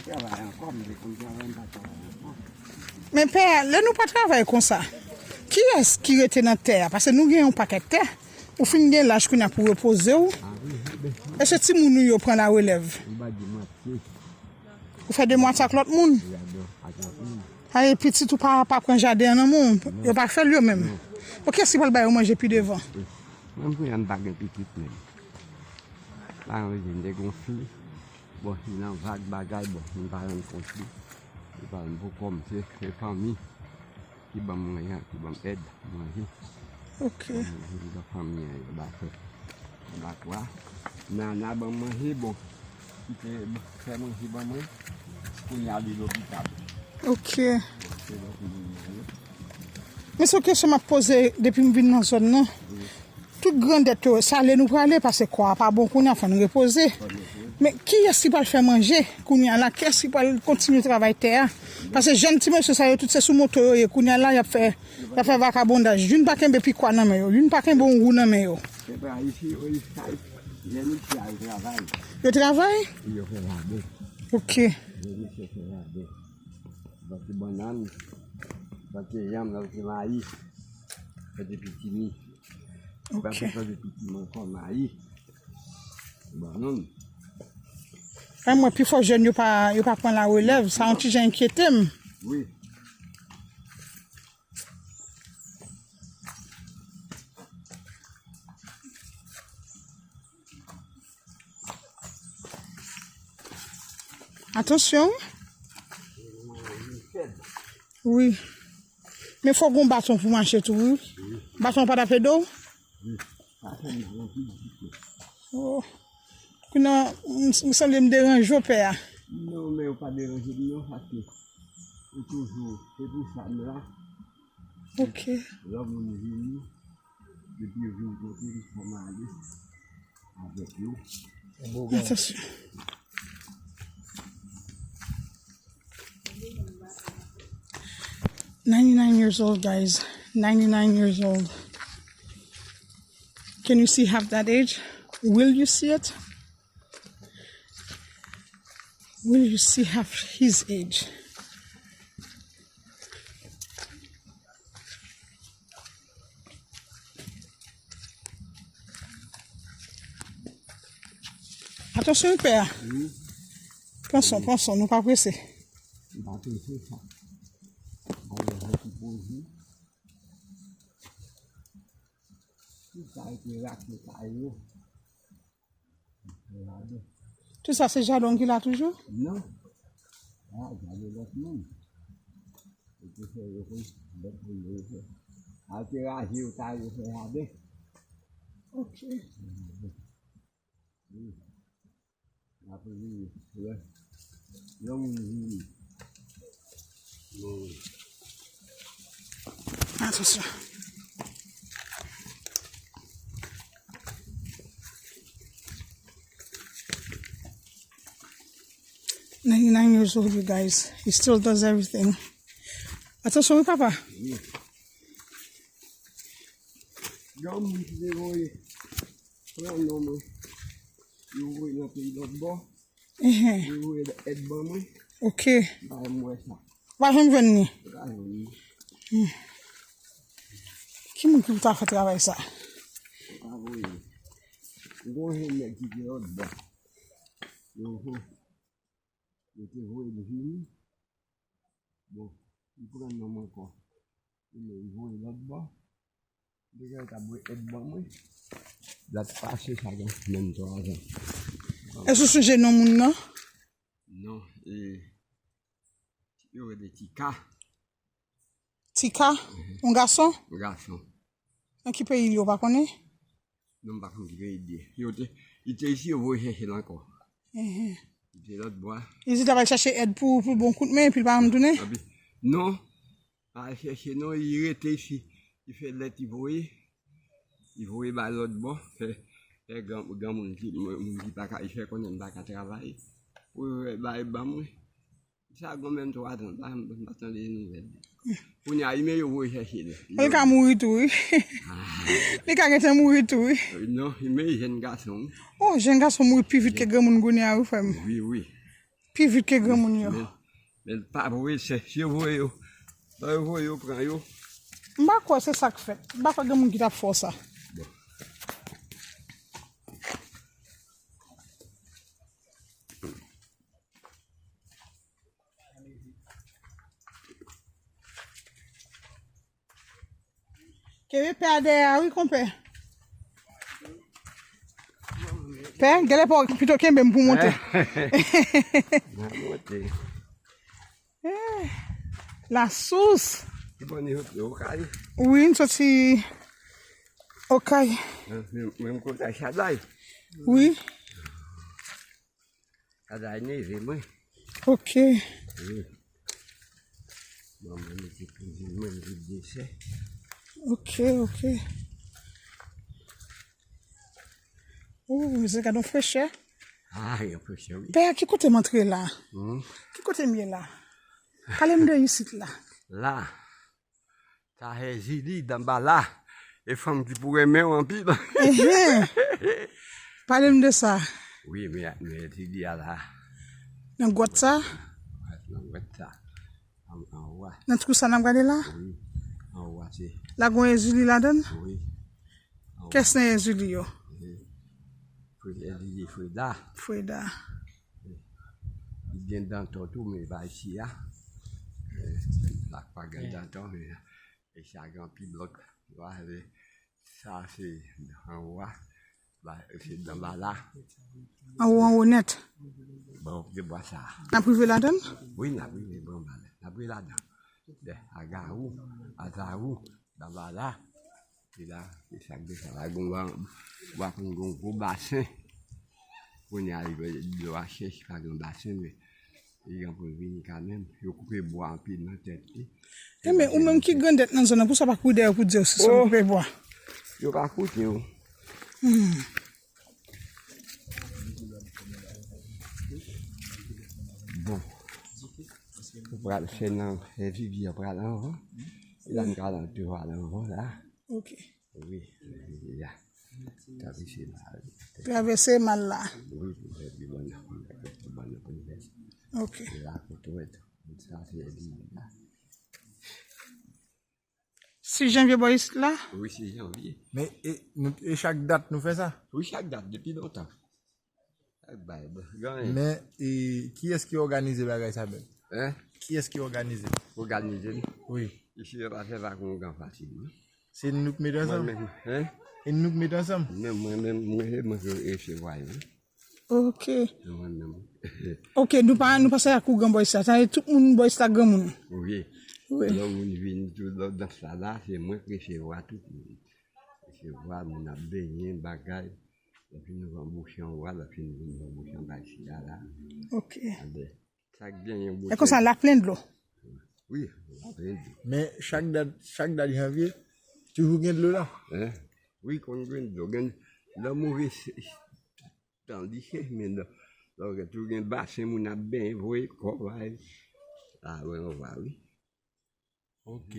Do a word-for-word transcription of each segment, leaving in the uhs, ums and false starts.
Travay ankò, m te konn travay, m pa travay ankò. Men pè, lè nou pa travay konsa, kiyès ki rete nan tè a? Paske nou gen yon pakèt tè. Ou fin gen laj kounye a pou repoze w. Ah wi, wi, ben, e se timoun ou yo pran larelèv. M pa di mantye. Ou fè demwatye ak lòt moun. Wi, ak lòt moun. Ay, pitit ou pa, pa pran jaden an nan men w. Yo pa fè l yo menm. Non. Bon, kiyès ki pral ba yo manje pi devan? Menm kounye a m pa gen pitit menm. Pa gen, m te gen yon fi. Bon, li nan vag bagay, bon, m pa rann kont li. Li pa rann pou kò m, se, se fanmi ki ban m mwen, ki ban m èd manje. Ok. Ban m manje, m ban fanmi an, yo ba fè. Ba kwa. Nana ban m manje, bon. Ki te fè manje ban mwen. Kounye a li lopital. Ok. Se lòt moun nan yo. Men se yon kesyon m ap poze depi m vin nan zòn nan. Wi. Tout grandèt yo, se ale nou prale, paske kò a pa bon kounye a, fò n repoze. Men kiyès ki pral fè manje kounye a la? Kiyès ki pral kontinye travay tè a? Paske jèn ti mesye sa yo, tout se sou moto yo ye. Kounye a la, y ap fè, y ap fè vakabondaj. Youn pa kenbe pikwa nan men yo, youn pa kenbe yon wou nan men yo. Se pa isi, o, isi, jèn isi al travay. Yo travay? Yo fè labe. Ok. Jèn isi fè labe. Plante bannann, plante yanm, plante mayi, plante pitimi. Ok. Plante, plante pitimi ankò, mayi. Bannann. Ay, mwen, pifò jèn yo pa, yo pa pran larelèv. Sa yon ti jan enkyete m. Wi. Atansyon. Wi. Men fò w gen yon baton pou mache tou, wi. Baton an pa t ap ede w? Oh. Kounye a, m, m sanble m deranje w, pè a. Non, men ou pa deranje m, non, paske ou toujou, se pou sa m la. Ok. Lè moun vini, depi yo vin kote m, fò m ale avèk yo. Atansyon. Ninety-nine years old, guys. Ninety-nine years old. Can you see half that age? Will you see it? Will you see half his age? Atansyon, pè a. Wi. Pran son, pran son, nou pa prese. M pa prese sa. Bagay yo ki poze. Tout sa yo te rache kay yo. Tout sa se jaden ki la toujou? Non. Ah, jaden lòt moun. Yo te fè yo konn lòt moun yo fè. Al te raje yo ta yo fè jaden. Ok. Wi. Apre vini, lè, lè moun vini. Bon. Atansyon. Ninety-nine years old, you guys. He still does everything. Atansyon, wi, papa. Wi. Gen yon moun ki te voye pran non mwen. Yo voye nan peyi lòt bò. Enhen. Yo voye èd ban mwen. Ok. M pa janm wè sa. Ou pa janm jwenn li? M pa jwenn li. Hmm. Ki moun ki pou ta fè travay sa? Yo pa voye. M gon jèn nèg ki te lòt bò. Yo vo-, yo te voye l vini. Bon, li pran non m ankò. Li voye lòt bò. Li gentan voye èd ban mwen. Dat pase sa gen menm twa zan. Èske w sonje non moun nan? Non, e, yo rele Tika. Tika? Mhm. Yon gason? Yon gason. Nan ki peyi l ye, w pa konnen? Non, m pa konn ki peyi l ye. Yo te, li te isi, yo voye chèche l ankò. Mhm. Li te lòt bò. Li di l ap al chache èd pou, pou l ba w kout men, epi l pa janm tounen? Epi, non, pa al chèche non, li rete isi. Li fè lèt, li voye. Li voye bay lòt bò. Fè, fè gran, granmoun ki, moun ki pa ka, li fè konnen m pa ka travay. Pou yo bay ban mwen. Sa gon menm twa zan, m pa, m pa tande nouvèl. Kounye a, li men yo voye chèche l. Li ka mouri tou, wi. Ah. Li ka gentan mouri tou, wi. Non, li men jèn gason, wi. Oh, jèn gason mouri pi vit ke granmoun kounye a, wi, frè m. Wi, wi. pi vit ke granmoun yo. Men, men pa voye chèche yo voye yo. Lè yo voye yo pran yo. M pa kwè se sa k fèt. M pa kwè gen moun ki t ap fè w sa. Bon. Kenbe pè a dèyè a wi, konpè. Pè, genlè pa w pito kenbe m pou monte. N ap monte. Eh, Lasous. Ki bò nou soti? Okay? Wi, n soti Okay. Menm, menm kote Chaday. Wi. Chaday neve mwen. Ok. Wi. Manman mete kouzin mwen, li desè. Ok, ok. Ou, mezanmi, gade yon frechè. Ah, yon frechè, wi. Pè, ki kote m antre la? Hmm? Ki kote m ye la? Pale m de isit la. La. Sa se Zili, Danbala. E fanm ki pou renmen w anpil. Ehen. Pale m de sa. Wi, men, men Zili a la. Nan gwòt sa? Nan gwòt sa. An, anwo a. Nan twou sa n ap gade la? Wi. Anwo a se. La gon Ezili ladann? Wi. Anwo a. Kès nan Ezili yo? Wi. Fre-, Ezili Freda. Freda. Li gen Danton tou, men li pa isi a. Eh, la pa gen Danton, men e sa gen anpil lòt. Sa se anwo a. Ba, se Danbala. Anwo, anwo nèt. Bon, de bwa sa. N ap rive ladann? Wi, n ap rive Danbala. N ap rive ladan. De Agawou, Azawou, Danbala. E la, se sa k de sa la. Gon, w ap, w ap konn gon gwo basen. Kounye a, dlo a chèch, pa gen basen, men li gen pou l vini kanmenm. Yo koupe bwa anpil nan tèt li. E men, ou menm ki grandèt nan zòn nan, pou sa pa kouri dèyè w pou di w si se w koupe bwa? Yo pa koute w. Hmm. Bon. Ou pral fè nan, fè Vivi a pral anvan. E la, m pral antre pral anvan la. Ok. Wi, wi, ya. Travèse mal. Travèse mal la. Wi, pou fè pi bòn nan, pou fè pi bòn nan, pou fè. Ok. E la, pou tou, sa se di la. Sis janvye bò isit la? Wi, sis janvye. Men, e, nou, e chak dat nou fè sa? Wi, chak dat, depi lontan. Ak bay, bon, gen anyen. Men, e, kiyès ki òganize bagay sa menm? Hein? Kiyès ki òganize? Òganize li? Wi. Isi yo pa fè pa kon gran fasil, non. Se nou k met ansanm? Mwen menm, hein? E nou k met ansanm? Men mwen menm, mwen se mwen ki resevwa yo, wi. Ok. Se mwen menm. Ok, nou pa, nou pa sèvi ak ougan bò isit la. Sa vle di tout moun bò isit la granmoun. Wi. Wi. Lè moun vin tou, lè dans la la, se mwen ki resevwa tout moun. Resevwa moun ap benyen, bagay. Epi nou pran bouchon, w a, epi nou vin pran bouchon bay sila la. Ok. Sa k genyen bouchon. E konsa, l ap plen dlo. Wi, l ap plen dlo. Men chak dat, chak dat janvye, toujou gen dlo la? Hein? Wi, konn gen dlo. Gen, lè move se, tan li chèch, men lè, lè w gen, toujou gen basen moun ap benyen, voye kò bay. A, wi, on va, wi. Ok.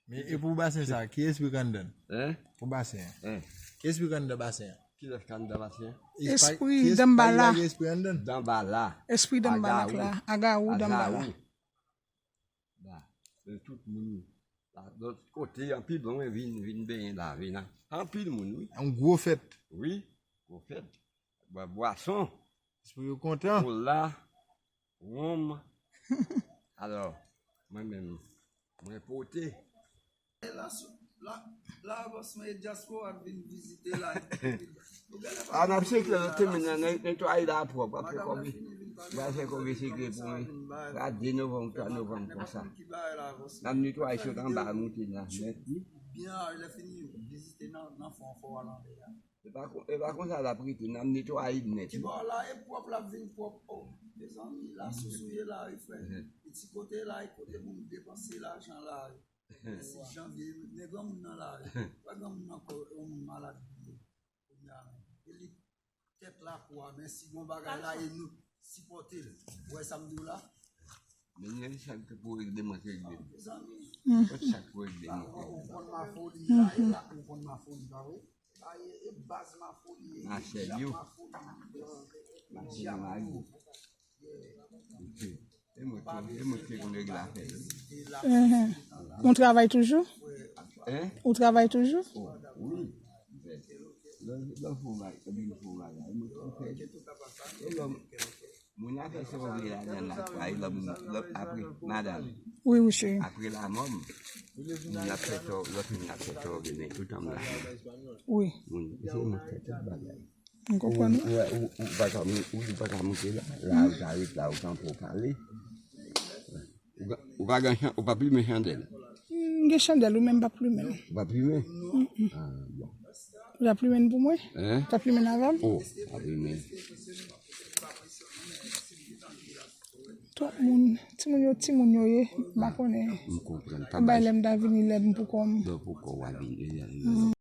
Men e pou basen sa, ki espri k anndan? Hein? Pou basen an. Hein? Ki espri k anndan basen an? Ki lès k anndan basen an? Espri Danbala. Ki espri anndan? Danbala. Espri Danbala k la. Agawou, Agawou, Danbala. Ba, e tout moun la, lòt kote, anpil moun vin, vin benyen la, vin a. Anpil moun, wi. Yon gwo fèt. Wi, gwo fèt. Bwè bwason. Espri yo kontan. Kola, wonm. Alò, mwen menm, mwen pote. E la, la, la, avans mwen e dyaspora k vin vizite la. A, n ap sekle lòt semèn nan, netwaye la pwòp, w ap fè kòb, w ap fè kòb sekle pou mwen. A de novanm, twa novanm konsa. N ap netwaye sot anba a moute la nèt, wi. Byen, lè fini, vizite nan, nan fon, fò a lanmè a. E pa kon-, e pa konsa l ap rete, n ap netwaye l nèt, wi. Ti bò la, e pwòp, l ap vin pwòp. O, mezanmi, la sousou ye la, wi, frè. E ti kote la, e kote moun depanse lajan la, wi. Mèsi, janvye, men granmoun nan la, wi. Pa granmoun nan ankò, yon moun malad, wi. Kounye a, men. E li tèt lakou a, men si gon bagay la, e nou sipòte l. Ou wè sa m di w la? Men gen sa k pou regle, mwen regle. Mezanmi. Tout sa k pou regle, mwen regle. Ou konn mafoli la, e la, ou konn mafoli, pa vre? Sa e, e baz mafoli, e dyab mafoli. Mafoli mari. Yeah. Mwen tou, se mwen ki te konn regle afè yo. Mhm. Ou travay toujou? Hein? Ou travay toujou? Oh, wi. Lè, lè fò bagay, lè fò bagay, mwen tou fè. E lè moun ap fè sa w vle ladan l la, pa lè moun, lè, apre, madanm. Wi, wi, cheri. Apre lanmò m, moun ap fè tò, lòt moun ap fè tò, men toutan m la. Wi. Moun, se mwen k fè tout bagay. M konprann ou. Ou, ou, ou pa ka mou-, ou pa ka moute la. La, ou ka ret la, ou kanpe, ou pale. Ou pa, ou pa gen chan-, ou pa plimen chandèl? M gen chandèl, wi, men m pa plimen l. Ou pa plimen? Mm-mm. Ah, bon. Ou ta plimen l pou mwen? Hein? Ou ta plimen l avè m? Oh, pa plimen. Twòp moun. Timoun yo, timoun yo ye. M pa konnen. M konprann. Pa bay lè m ta vini lè m pou kò m. Lè pou kò w a vini.